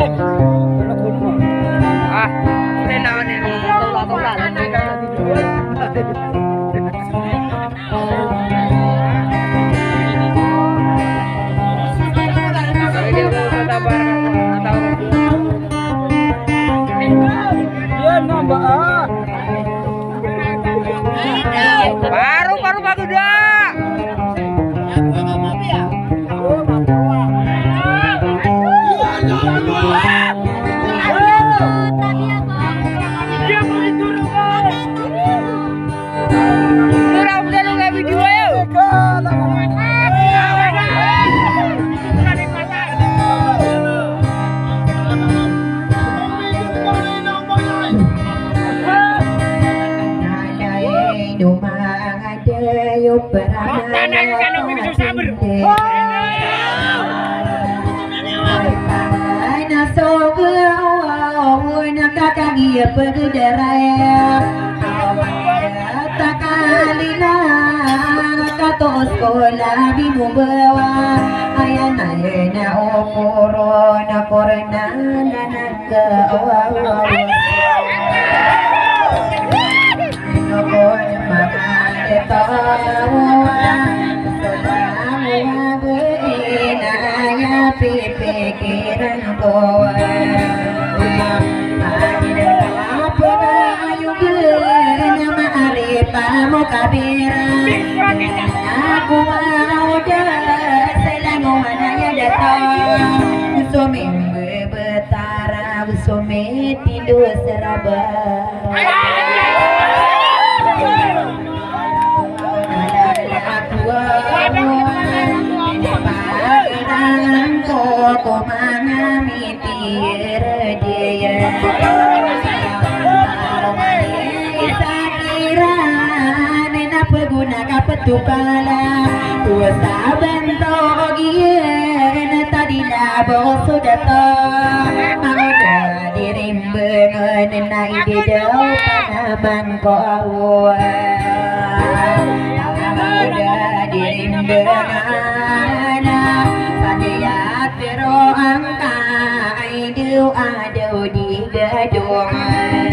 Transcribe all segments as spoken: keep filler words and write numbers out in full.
Ah, wala na, wala na. Baro, baro, baro da. Betara, somitindog sa raba. Ako, ko manga mitir diyan. Sa kiran na pagona ka petopala, ko sa bantog iyan, tadi na bo so dato. Mangoda di rimbengan na idedaw panaman ko awa. Mangoda di rimbengan na sa diyat pero angka ay do adaw di gadongan.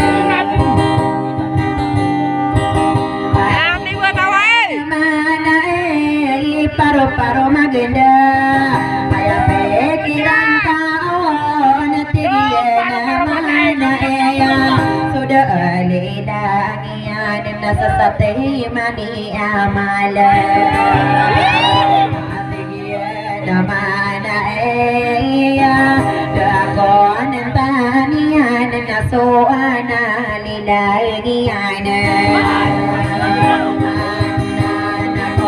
Ang di ba tawa, eh? Mana, eh, paro-paro maganda. Aya pikiran tao na tig iyan a mana, eh, ya. So da a lilang iyan na sasatay mani a mala. Tig iyan a mana, eh, ya. Da ako anantan iyan na so ana lilang iyan.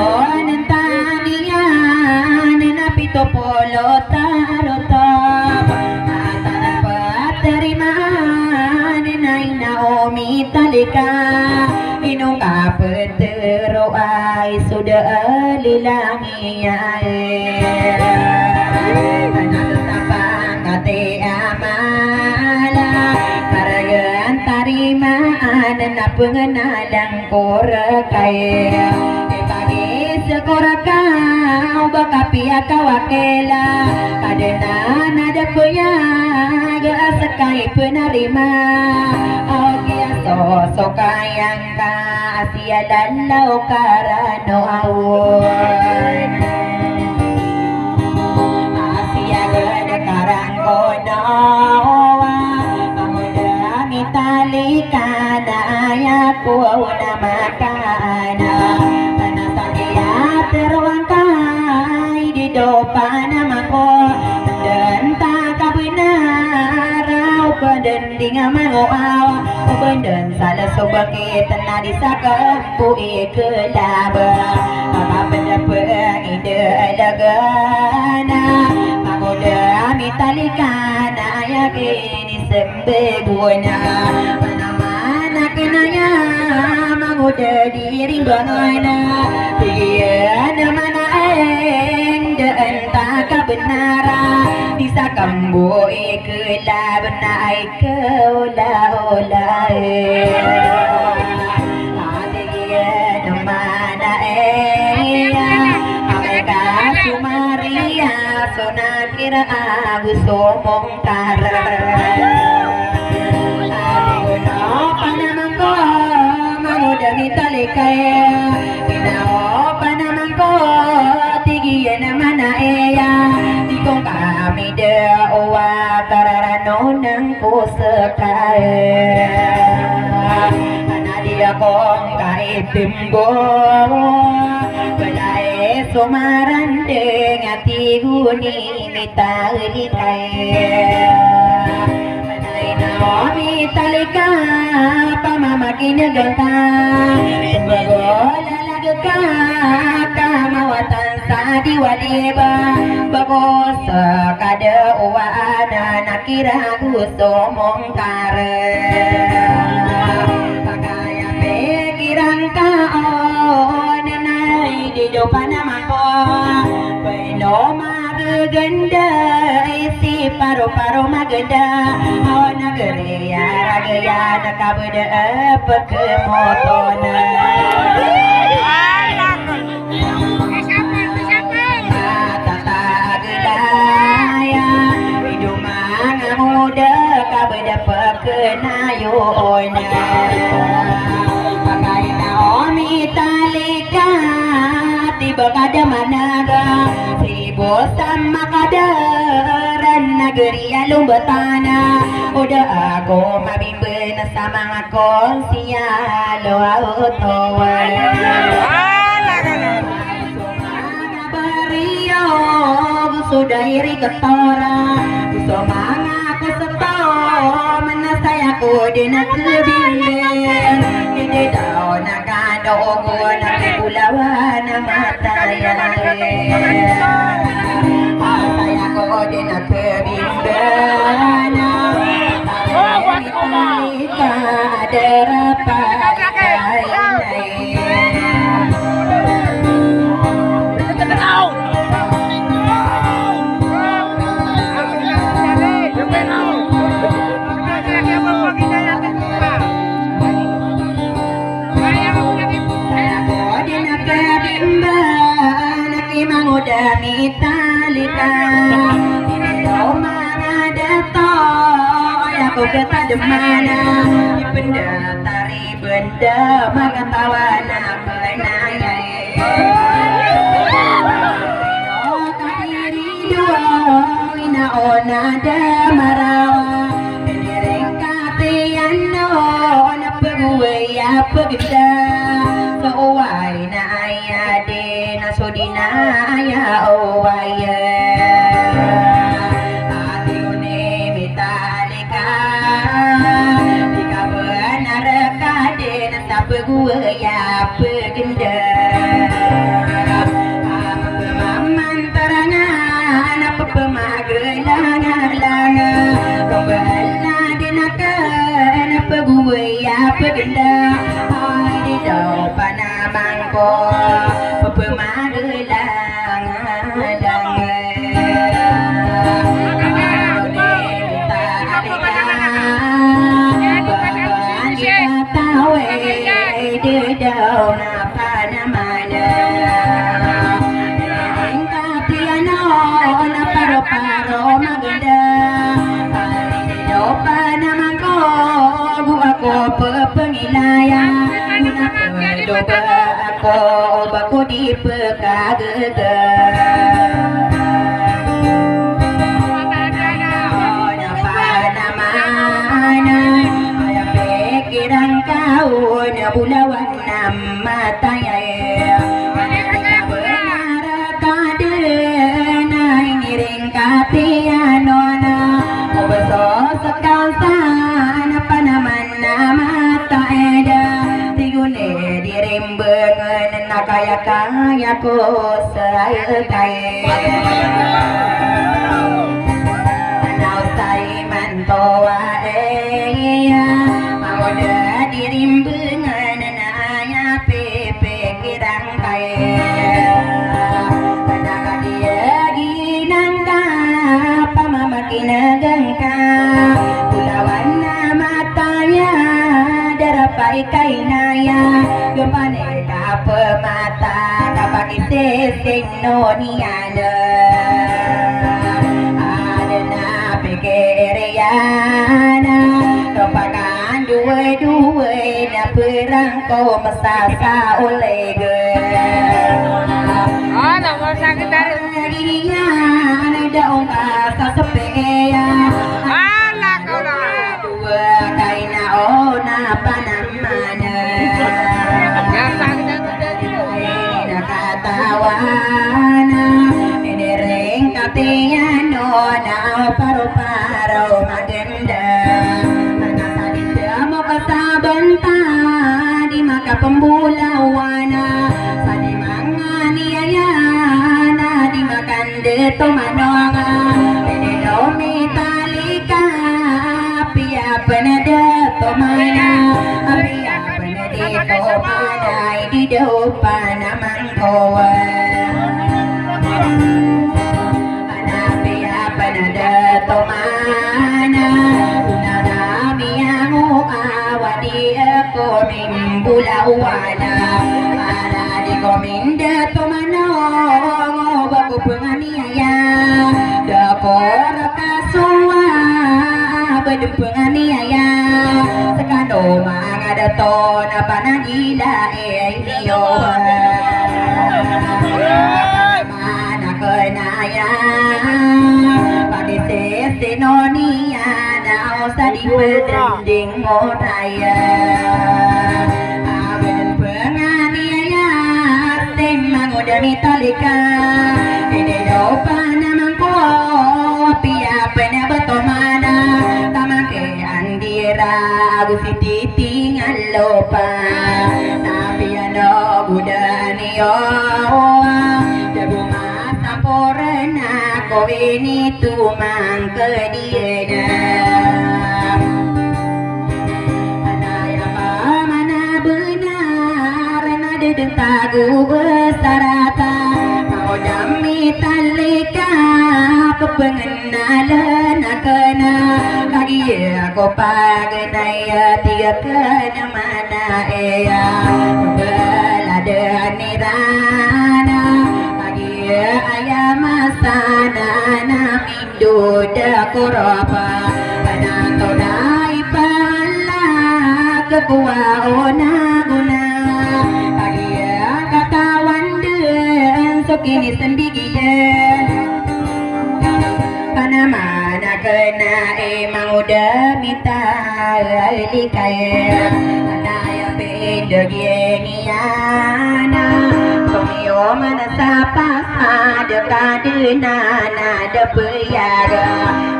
Anantan iyan na pito polo tarotop. Atan a patarimaan na ina o mitalika. Ino ka petero ay so da a lilang iyan. Ana so tapang kati a mala, paragan tarimaan na pengenalan ko reka. Ipagis ko reka o ba kapiya ka wakila, ka den a na da peyag a seka i penarima. Aw kiya so, so kayang ka a siya lalaw karano aw. A siya gada karang kono. Mangoda mitalika na aya ko na mataan a. Tana sa diyat pero angka ay di do panamako. Den ta kabenar a o peden di nga mangoawa. O peden sa leso bakit na di sa ka Ko ikelab a kapedepeng i de a dagana, mangoda mitalika na aya kini sembegona. Mana-mana kenaya mangoda di rimbangana. Tig iyan a mana eng daan ta kabenara, di sa kambo ikelab na ay Kaola-ola e. Ati iyan a mana e. Amay ka somariya so nakira a Somongkar. Adi ko na panaman ko, mangoda mitalika. Ina o panaman ko, tig iyan a mana iya. Di ko kami da o a kararano nang ko seka. Ana di ako kaitimbo. Bala e so maranding a tig o ni mitalika. Manay na o mitalika, pamamakineg ka. Bago lalag ka, kamawatan sa diwadiba. Bago sa kada o ana na kirago somongkar. Pakaya pikiran ka o nanay di do panaman ko. Peno magaganda, isi paro-paro maganda. Aw nagari a ragaya na kabada a pagkamoto na. Matatagilaya, ido mangamoda kabada pagkanayo na. Pakay na o mitalika, tiba kada managa. Ibo sa makadaran nagari a lombatan a, o da ako mabimban sa manga konsiyalo a otawan. So manga bariyog so da i riktor a, so manga kosto, manasaya ko di na kebimban. Ida daw na kado o go na kebulawan a mataya. Saya ko di na kebimban. Ka darapa. Odi na kabimban a kimangoda mitalika. Ino manga dato, aya ko katademana. Ipendatari benda manga tawana penaya. Ino kadiri dowa, ina ona da marawa. Piniring ka piyano, ona pegowai a pegenda. So owai na aya di na so di na aya owai. Ati oni mitalika. Di ka benar ka di na sa pegowai a pegenda. Pemamantarangan, pepemagelangalangan. Pembeladinakan, pegowai a pegenda. Ay di daw panaman ko, pepemagelangalangan. Panaman ko, pepemagelangalangan. Panaman ko, pepemagelangalangan. Ingka piyano na paro-paro magenda. Panaman ko, go ako pepengilaya. Na pedo ba ako, ba ko di pekagega. Na panaman, aya pikiran ka o na bolawan a mataya. Benar ka di na iniring ka piyano na. Oba so sekaw sa na panaman a mataya. Tig oni di rimbangan na kaya-kaya ko sa kaya. Anaw sa imanto a iya, mangoda di rimbangan na aya pipikiran ka iya. Pada ka di a ginang ka, pamamakineg ka, bolawan a mataya, darapa i kainaya, gempani ka pemata, kapakisisino niyan. Aden a Ana, kapakandowa-dowa na perang ko masasaolig. Ana, masakit ari. Ana, daong ka sa sepiya. Ala, kaw na. Dowa kaina ona panamana. Ya, sakit ari. Nakatawana, iniring katiyan o na paro-paro maganda. Ana sa di tamo ka sa banta, di makapembolawana, sa di manganiyaya, na di makandeto manonga. Ini daw mitalika, apiya pen a deto mana, apiya pen a deto mana, ini daw panamang Ana piya pen a deto mana, na miyango a wadi ko mimbolawana. Ana di ko mindeto manongo, ba ko penganiyaya, da ko rakasowa, ba di penganiyaya. Sekano manga deto na panangila e. Iyo. Mana kenaya, pati sisi noniya, na o sa di pedending mo raya. Aben penganiyaya, sing mangoda mitalika. Ini daw panamang ko, piya pen a beto mana, tamang ke andira, ago si titingal lopa. Tapi ano goda niyo, da bo masamporna ko ini tumangkediyan. Ana aya pamana benar, na deden tago besarata, mangoda mitalika, pepengen Nalen a kena, kagiya ko paganay a tiga kena mana iya. Beladen irana, kagiya aya masana na mindoda ko ropa. Pananto na ipala kekowa o na gona. Kagiya katawan den so kinisembig iyan. Panamana kena i mangoda mitalika e. Ana aya pindeg iyan iyana. Somiyo mana sa pasad ka dena na da peyaga.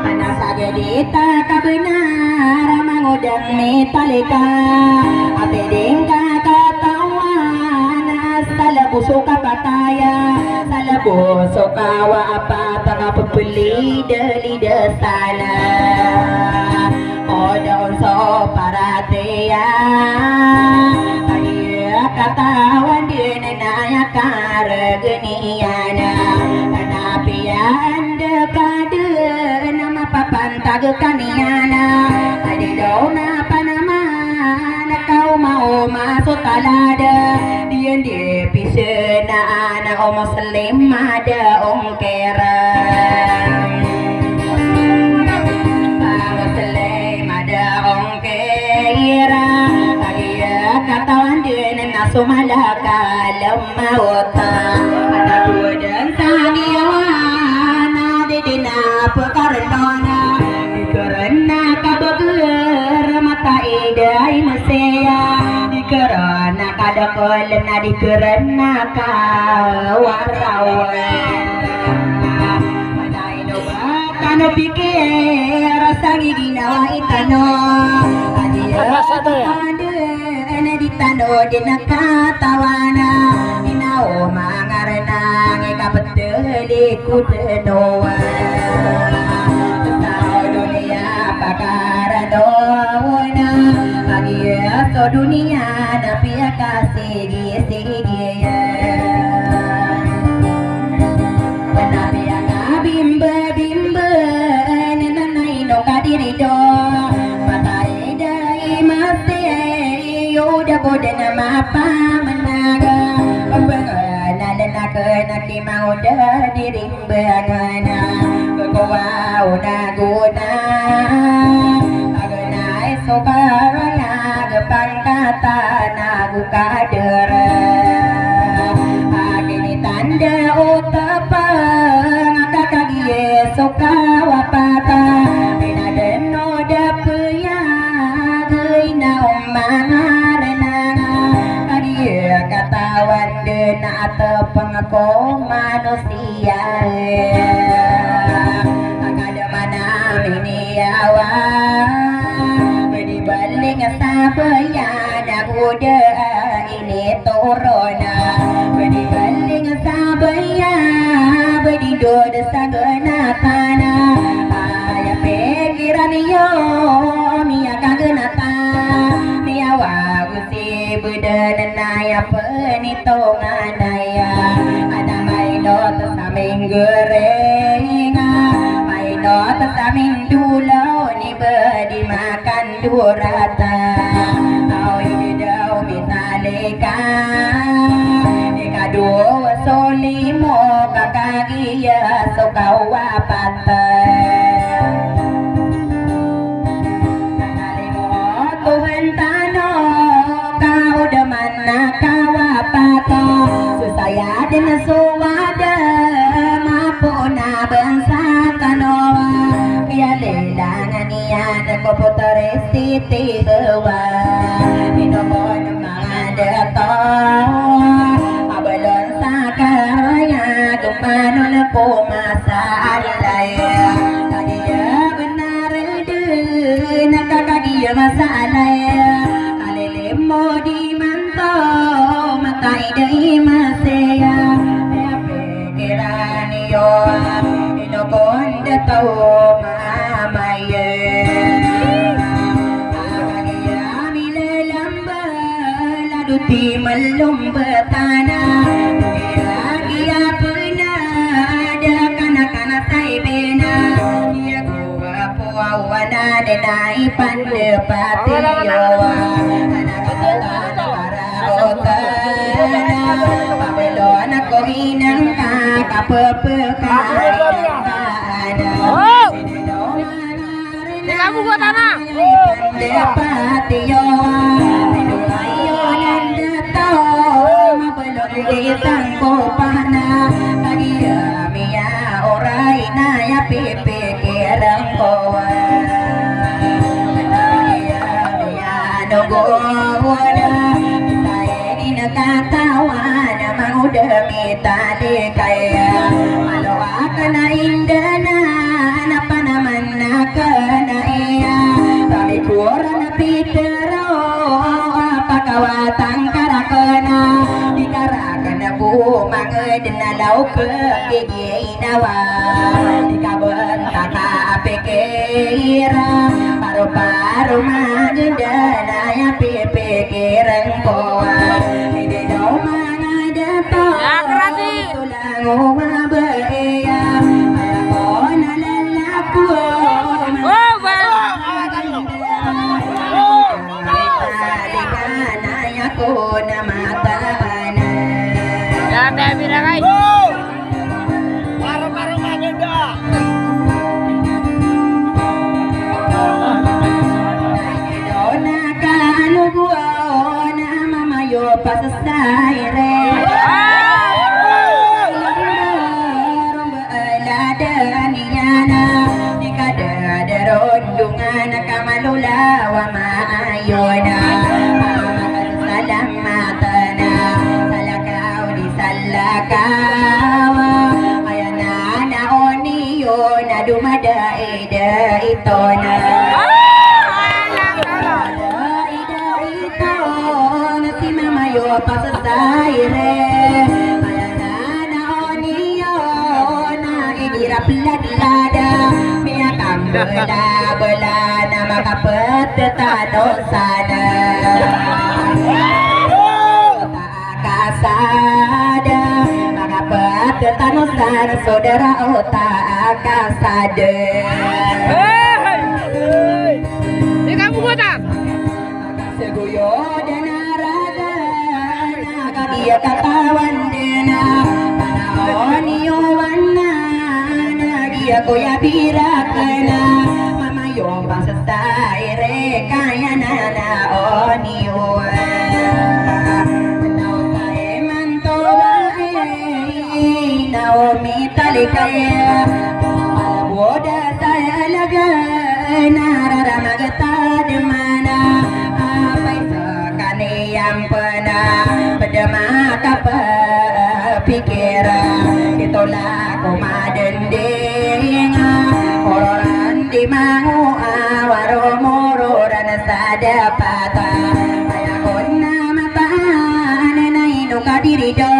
Ana sa gadita ka benar mangoda mitalika. Ati dingka katawan a sa lebo so kapataya. Sa lebo so kawa a patang a pepelidalida sana. O da on so paratiyaya. Kagiya katawan den na aya karegen iyana. Ana piya anda ka den a mapapantag ka niyana. Adi daw na panamana ka omaoma so talada. Diyan di pisena ana o Muslim a da ongkera. Muslim a da ongkera. Kagiya katawan den na so malakal mawt. Ana ko den sa niyawa na di den a pekarena. Di karena kabeger mata ida i masiya. Di karena kadakol na di karena kawarawan. Tano pikir sa ginawa i tano. Adi a tano di tano di nakatawana. Inaw mangarna ngi kapeteli kutenowa. Sa doniya pakarano wona. Adi a so doniya na piya kasigi. Sige, panapiya ka bimba-bimba, nananay no kadiri do. Matay da i masi, iyo da ko da na mapamanaga. Pagpangalan na kena ki mangoda di rimba ngana. Pagkawa o na gona. Tana go kadera. Agini tanda o tapa nga kakagiya so kawapata. Ina deno da paya gina o manga rena nga kagiya katawan dena a tapa nga ko manusiya. Akada mana miniyawa. Badi baling sabaya na goda ini torona. Badi baling sabaya, badi doda sagana tana. Aya pikiran iyo, miya kagana ta. Miyawa go si beda na naya penitongan aya. Ada maino ta sa minggaringa, maino ta sa mindolaw ni badi makan dorata. Aw ida daw mitalika, ikadowa so limo kakagiya so kawapata. Kalimo Tuhan tano, kaoda man na kawapata. So saya den so wada, mapo na bansa tano. Kiyalilangan iyan ko potore siti bawa. Ino ko na manga dato, abalon sa karaya, dumanon ko masa alay. Kagiya benar Nakakagiya masalah iya, kalilimo di manto, matay di masaya. Aya pikiran iyo, ino kon da taw mamaya. Kagiya milalamba, lado ti malomba tana. Kagiya pena, da kana kana tay bena. Iya Wapo awana dena ipan de pati yowa. Anak kata na para otana. Pabelo anak ko inang ka kapepeka. Di kamu gua tanah. Ipan de pati yowa. Ayo nanda tao. Mabelo di tangko pana. Kagiya miyaoray na ya pipi. Kirang ko wa. Iya, iya, nogo wala. Tae di nakatawan, mangoda mitali kaya. Malo akana indana, na panaman na kana iya. Kami kurang pitero, apa kawatan karakana. Di karakana bu manged na law pe. Ginawa, di ka bentaka a pikiran, paru-paru magenda na ya pipikiran ko. Hindi daw mga dato, tulang o mabaya, para ko na lalako. Oh, ba- Dati, bira, guys. Para, para maganda. Dona ka ano buo na mamayo pa sa saire. Ala da niyana, di ka da da rondongan ka malolaw a maayon. Salamatan a salakaw di salakaw. Aya na na oniyon a domadaida itona. Ito na si mamayo pa sa saire. Aya na na oniyon a igira pladlada. Miyakambela-bela na makapetetanosana. Kasada, makapetetanosana sodara o ta kasada. Hey! Hey! Di kamu kota. Seguyo dena raga, na kagiya katawan dena. Panaon iyo wana, na giya ko ya birakana. Mama Iyo, pasasay reka iyan a na oniyo. Naw ta imanto ba i, naw mitalika iyan. Palabod a saya laga, na rara magatad mana. Apay sakaniyan pena, ped a makapapikir. Ito la ko madending, ororan di mango a waro mororan sa dapata. Aya kon a mataan na ino kadiri da.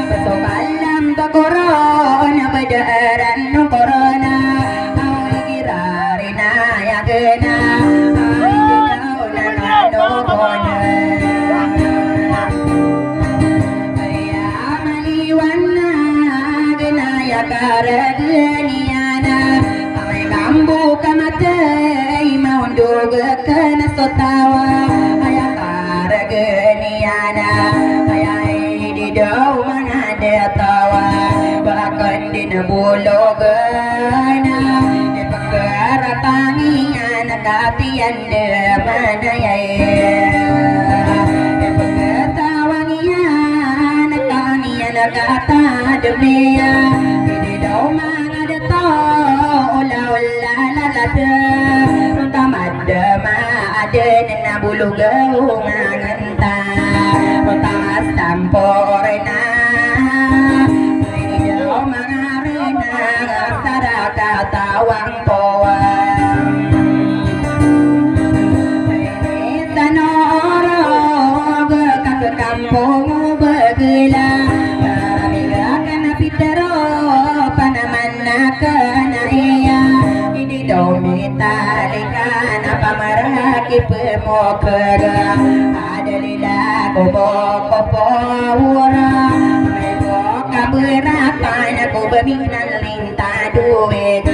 Pesokalan ba korona, ba daaran o korona. Aw igira rin aya kena. Aw igira rin aya kena. Aya maliwanag na aya karegen iyan a amay kambo kamatay, maondog ka na so tawa. Aya karegen iyan a aya i di daw manga da tawa. Ba aken di na bologen a di pekaratang iyan a katiyan da manayay. Di pekatawang iyan a kaniyan a katadem iyan. Di daw manga da tawa, ola-ola lalata. Tamad da maaden na bologen a ngangen ta. Tamad samporna. Di daw manga rena sara katawang Tano orog ka sa kampong o bagila. Karamiga ka na pitero, panaman na ka na iya. Hindi daw mitalika na pamaraki pemokera. Adalila ko boko powura. May boka berapa na ko baminan ling Tadoy.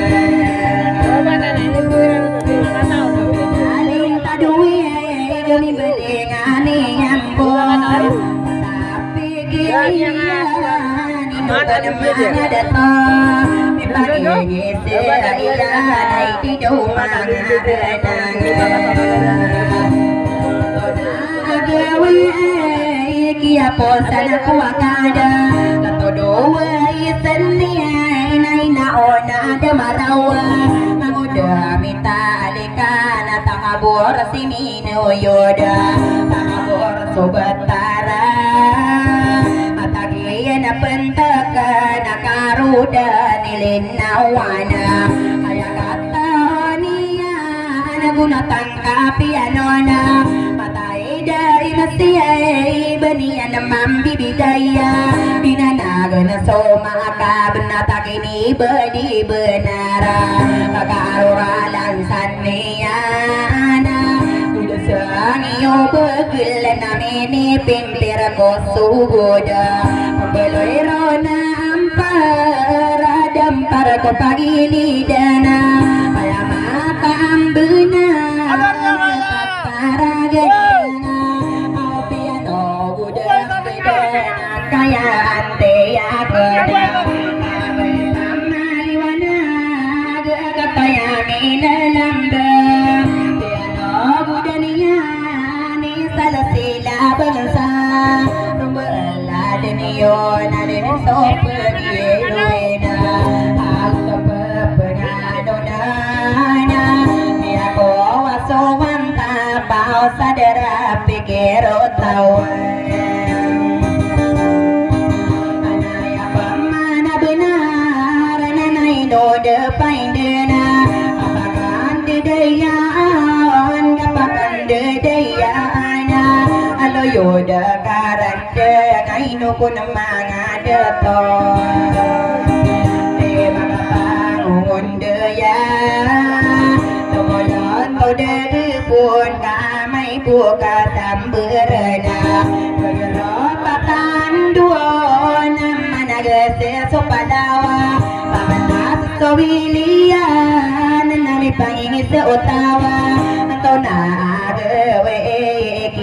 Aling tadoy, gami bali ngani nyambo. Tapi kaya ni bukan mana datang. Pagi ni saya iya, na iti daw manga datang. Agawi, kiyaposan ako akada. Katodo ay seni, ay na inaon a da marawa. Magoda mitalika na takabor si minoyoda. Takabor so batara. Matagiyan a pentakan a karoda nilinawana. Aya kataniyan a gonatan kapiyanona. Matay da i masiyay, baniyan a mambibidaya. Binanagan a so makabenatag ini badi benara. Pagkaaroralan saniyan a goda saniyo bagel na minipimpir ko so goda. Pembeloy rona ampar, ada ampar ko pagilidana. Paya mata ambena. Paragan na, apiyan o goda, kaya ante ya goda. Pamaliwanag, kapaya minalamba. Apiyan o goda niyan, isa la sila bangsa. Rumbaal a deniyo, na deni so pagilina. Ako so pagpagano Nana, miyako a so manta, baw sa dara pikir o taw. Anaya pamana benar, nana ino da paindena. Kapakan dedayaan, kapakan dedayaan. Aloyo da karan Dengay no kon manga dato. Di makapangongon deya. Tomolon to dede pon kamay po katamberena. Pagero patanduon a managese so palawa. Pamanas so wiliyan na mipangingis o tawa. Anto na agewe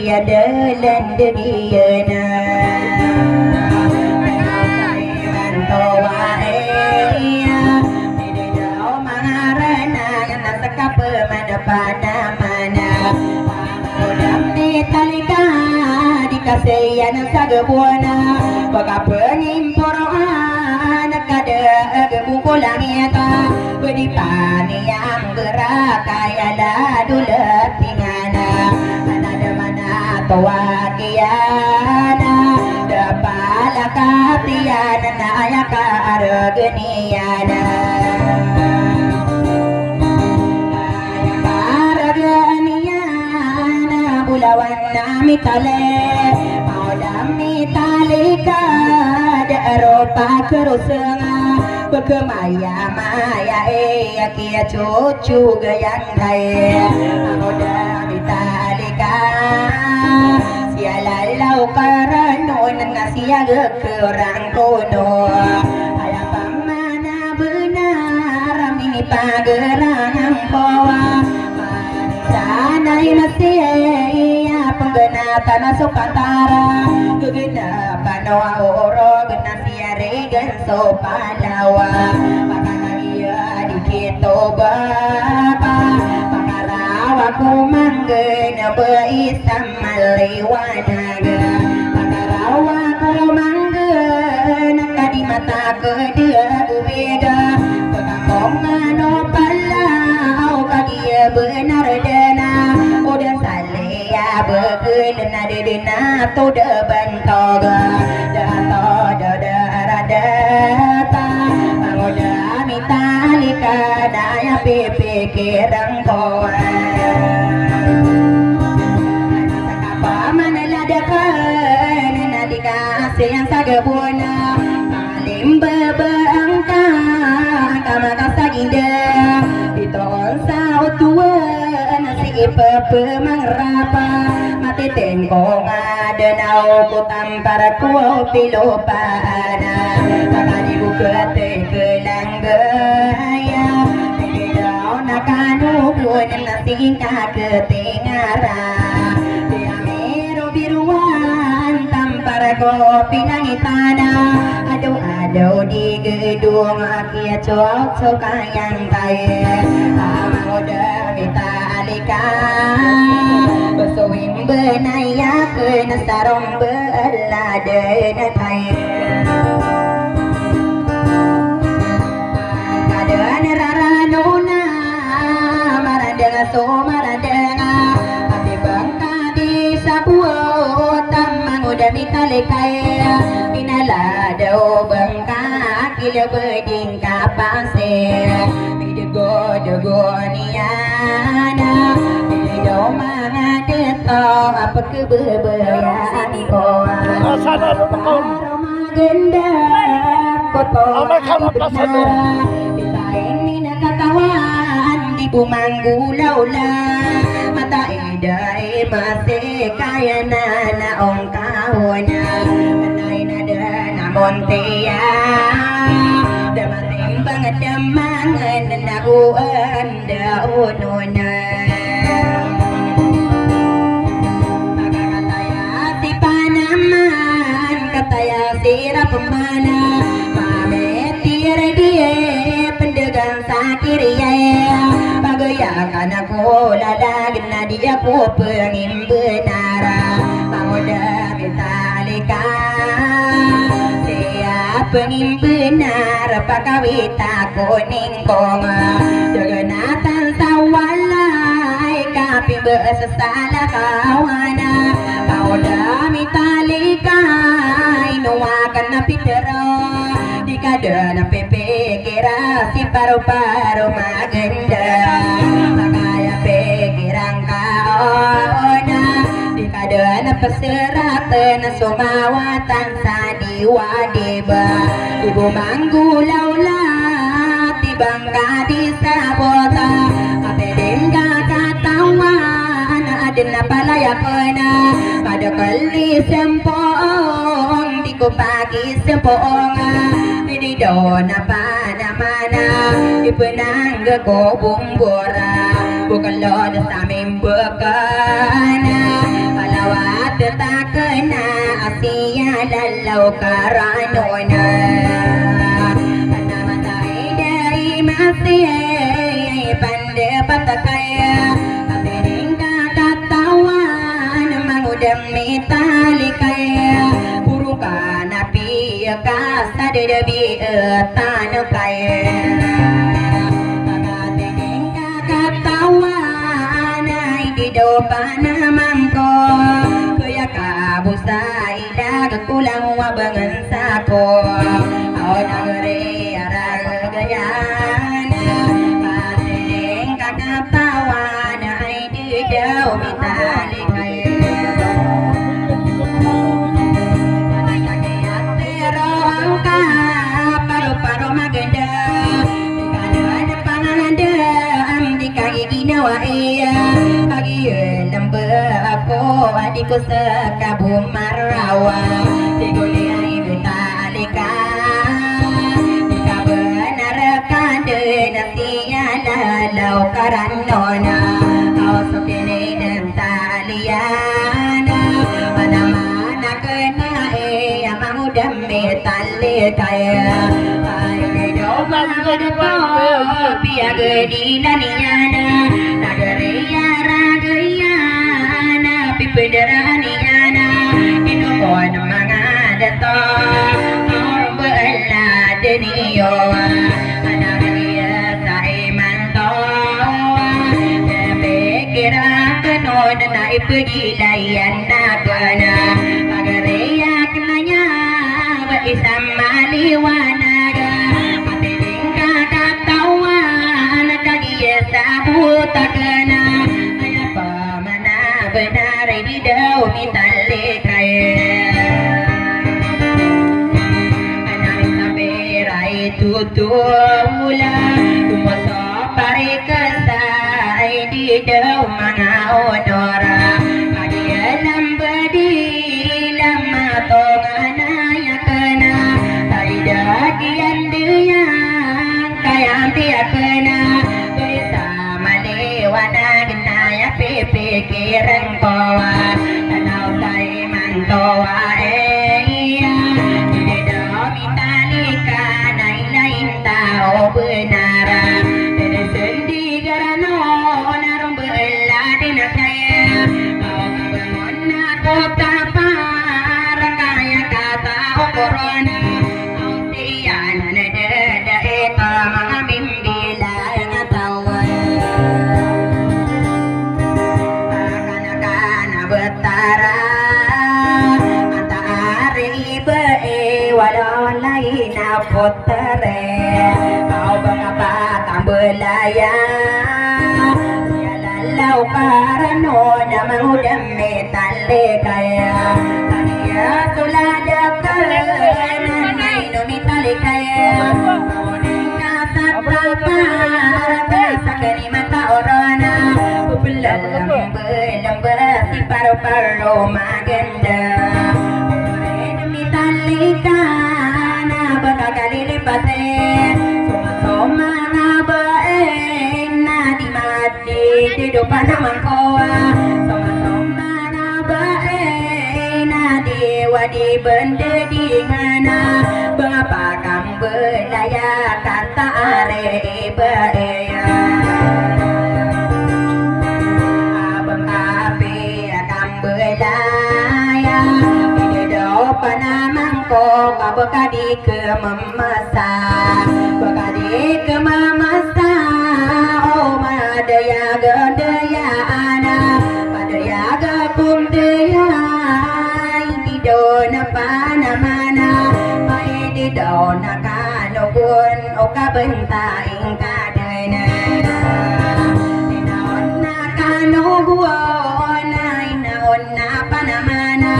Iya dalan degiyana. Iran towa iya. Di daw mangarana na sakape Mana-mana, odam di talika, di kasayan sa gabona, pagkapangimporoan, kada agabong ko langit, pwede pa niyang berakay ala dolat tingana, mana-mana, towa kiyana, da palakatiyan, na aya karageni yana. Aya karageni yana, bolawan a mitali, maoda mitali ka, da a ro pakerosenga, pekemaya-maya e, a kiyacocoga yan taye, maoda mitali ka. Siyalalaw ka ranon na siyaga kerang kono. Aya pamana benar a minipagerang angkowa. Manisa na i masiya penggenatan so pantara. Gegenapan o orog na siyarigan so palawa. Makanagiya di kito baka. Makarawa ko manggen ba isam maliwanag. Pagarawa ko manggen, ka di mataked a gobida. Pekamongan o palaw, ka di a benar dena. O da saliya begel na di dena to da bantog. Da to da da radata. Mangoda mitali ka da ya pipikiran ko. Pamana ladaken na di ka siyang sa gabona, palimbaba angka, angka makasaginda, di toon sa otuwa, na si ipepemangrapa, matitengko nga danaw ko tampar ko pilopaana, makadi ko ketekelang gaya, pilidaw na kanogon na singka ketingara. Di a mirobirowan tampar ko pinangitana. Adaw-adaw di gedong a kiyacocokayan taye. Amangoda mitali ka. Besowing benayaken sarong beladen taye. Kaden rarano na marandeng so marandeng, ati bangka di sabuo tamang oda mitali kaya, pinaladaw bangka kilebeding kapase, midego-dego niyana, midaw manga deto a pekebebayaan ko. Ganda koto. Amay ka makasado. Di ba ini na katawan, di bo manggolawla. Mata ida i masi kaya na na ongkaw na. Manay na da na montiya. Da matimbang da mangan na goan da onona. Makakataya si panaman, kataya si rapemana. Pameti rediye pendegan sakiriye. Pagaya kana ko lalag na diya ko pengimbenara. Mangoda mitali ka. Siya pengimbenara pakawita ko ning Koma, daganatan sa walay, kapimbees sa lakawana. Paoda mitali ka, inowa ka na pitero. Di ka da na pipikira si paru-paru maganda. Makaya pikiran ka ona. Di ka da na paseratan na somawatan sa diwadiba. Di bo manggolawla, di bangka di sabota. Kapeden ka katawan, aden a palaya pena. Padekel di sempong, di ko pakisemponga. Di do na panamana, di penangga ko bombora. Bokal o da samim Bekana, palawat takena, asiya lalaw karanona. Kana matay dari masi, pande patakaya. Sa dadabi, eh, tano kaya. Pagkatinding ka katawan, ay di daw panamangko. Kaya ka bo sa ilag, kulang wa bangan sako. Aw nagari arag gayan. Patinding ka katawan, ay di daw mitalikay. Pero angka paro-paro maganda, di ka na pangananda, am di ka giginawa iya. Pag-iyan ba ako, adi ko sa kabumarawa. Di ko niya imitali ka, di ka benar ka dena Iyalalaw ka ran ona, aw so kinidentaliyan. Mana-mana kena iya mangudam mitali kaya. Ay, di daw mangudam ko, piyagadilan iyan. Nagari arag iyan, pipenderan iyan. Ino kon manga dato, aw ron ba ala deniyo. Anak iya sa imanto, pikiran ko na ipagilay anak ko na. Pagariyak na niya ba isa maliwanag, pati di ka katawan, kagiya sa buta ka na. Aya pa mana benar di daw mitali kaya. Anay sa piray tutula, kumoso pari kasa, ay di daw manga onora. Pag-iyan ba di lama tonganay akena, ay da kiyan diyan, kaya anti akena. Bisa maliwanag na aya pipikiran ko, ah. Tanaw sa imanto, ah, eh, iya. Di daw mitali ka na ilay tao benar. Di sendi garano na ron ba ala di na kaya. Aw ka ba mon na ko tapar kaya ka tao korona. Aw siyan na dada ito manga mimbilay nga tawa. Akana-kana betara, anta ari ibe, wala lay na potere. Aw ba nga pakambelaya, iyalalaw ka ran ona mangudam mitali kaya. Taniya so lada ka ran ay no mitali kaya. Aw di ka sa tapar kaya sa kani mata orona. Belambelamba si paro-paro maganda. Ore na mitali ka na ba ka kalilipati. Soma-soma na ba, eh, na di mati di do panamangko. Soma-soma na ba, eh, na di wa di bende di ngana. Ba nga pakambelaya kata are ibe. Abang api akan belaya, di do panamangko ka ba ka di ke mamasa, ba ka di ke mamasa, o madaya gadaya ana, madaya ga kundaya, di do na panamana, ay di do na kanogon o kabenta ingka. Ina on na kanogon, ina on na panamana,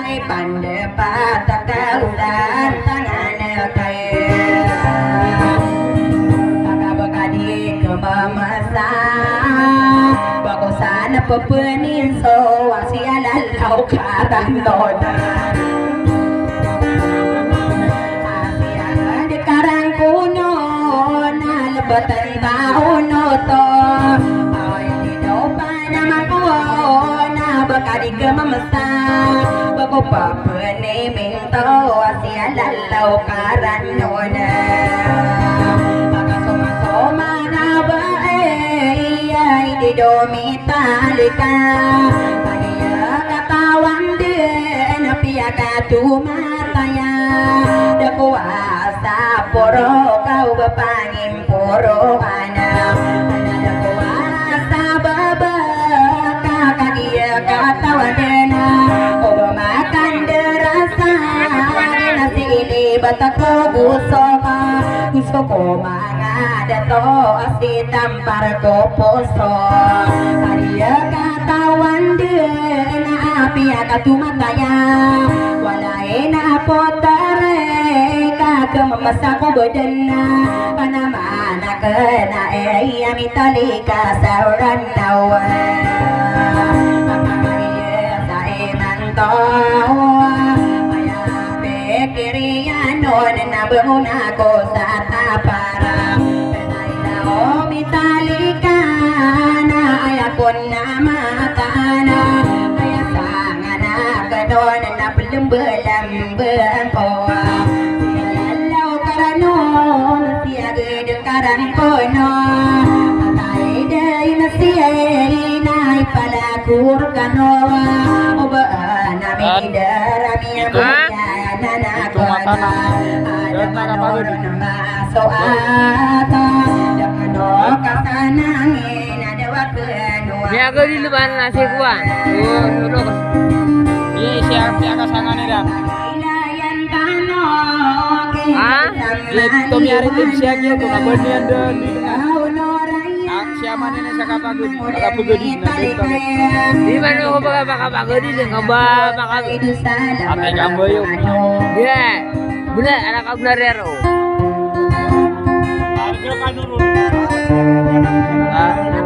ay pandepat a kausan tangan kaya. Pagkabakadi kemamasa, bago sana pepeninso, wasi alalaw katantodan. Asi agad karangkono na lebatan taon oto. Ay di do panamangko na ba ka di kemamasa. Bago papeniminto, asi alalaw karanona. Pagkasoma-soma na ba, eh, iya, di do mi talika. Kaniya katawan den, piyakatumataya. Da ko a sa poro ka o ba pangimporo ana. Ana da ko a sa baba ka kagiya katawan dena. O ba makan derasa dena si ini bata ko gusto ka. Gusto ko manga dato si tampar ko poso. Kagiya katawan dena apiya ka tumataya. Wala ina potare ka kememesa ko badan na panamana kena e iya mitalika sa uran na wa. Makakaya sa iman to aya pikiriyan on na benguna ko sa tapara. Penay na o mitalika na aya kon na matana aya sanga na kenon na pelembelembe ko. Siyalaw karanon siyaged karan kono. Patay day na siyay na ipalakur kano. O ba na midarami a bukya na na kono. Ada manoron maso ata. Da kano kasanangin ada wapen. Miyaga di leban na si kuwan. Iya, siya piyakasangan ira. Ha? Iya, di to miyari tim siya giya to, kabaniyan dan. Ah, siya man ini sa kapagod, kapagod na. Di man ako baka makapagod, di ka ba makapagod. Atay ka ba yun? Iya. Benar, anak ka benar ya, ro. Ah.